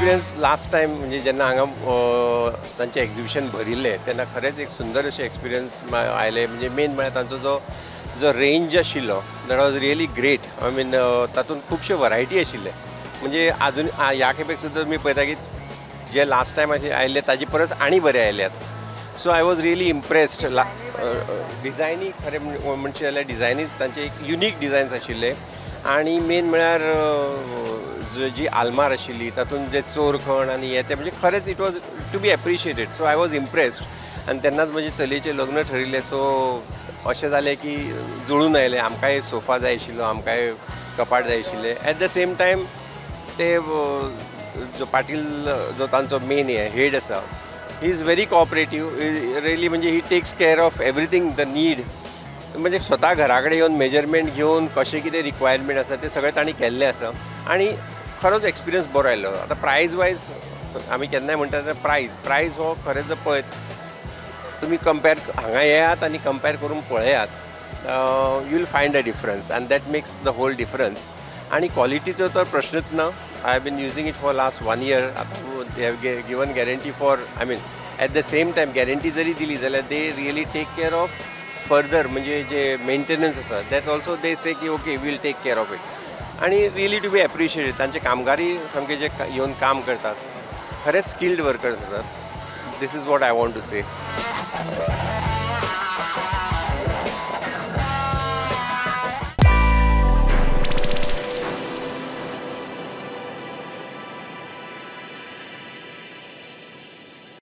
Experience last time म्हणजे जेन्ना हांगा तांचें एक्झिबिशन भरिल्लें तेन्ना खरेंच एक सुंदर अशें एक्सपिरियन्स आयलें. म्हणजे मेन म्हळ्यार तांचो जो जो रेंज आशिल्लो that was really great. I mean तातूंत खुबश्यो वरायटी आशिल्ले. म्हणजे आजून ह्या खेपेक सुद्दां तुमी पळयता की जे लास्ट टायम आयिल्ले ताजे परस आनी बरे आयल्यात. So I was really impressed. डिझायनी खरें म्हणचें जाल्यार डिझायनी तांचे एक युनीक डिझायन्स आशिल्ले. आनी मेन म्हळ्यार जी आलमार आशिल्ली तातूंत जे चोरखण आनी हें तें म्हणजे खरेंच it was to be appreciated. So I was impressed. आनी तेन्नाच म्हजे चलयेचें लग्न ठरिल्लें. सो अशें जालें की जुळून आयलें. आमकांय सोफा जाय आशिल्लो, आमकांय कपाट जाय आशिल्लें. एट the same time ते जो पाटील जो तांचो मेन हेड आसा, he is very cooperative really. म्हणजे he takes care of everything the need. म्हणजे स्वता घरा कडेन येवन मेजरमेंट घेवन कशें कितें रिक्वायरमेंट आसा तें सगळें तांणी केल्लें आसा आनी खरोच एक्सपिरियन्स बरो आयलो. आतां प्रायज वायज आमी केन्नाय म्हणटा प्रायज प्रायज हो खरेंच जर पळयत तुमी कंपेर हांगा येयात आनी कंपेर करून पळयात, you will find a difference and that makes the whole difference. आनी क्वॉलिटीचो तर प्रश्नच ना. I have been using it for last 1 year. आतां they have given guarantee for, I mean at the same time guarantee जरी दिली जाल्यार they really take care of further. म्हणजे जे maintenance आसा that also they से की okay we'll take care of it. आनी really to be appreciated. तांचे कामगारी सामके जे येवन काम करतात खरेंच स्किल्ड वर्कर्स आसात. This is what I want to say.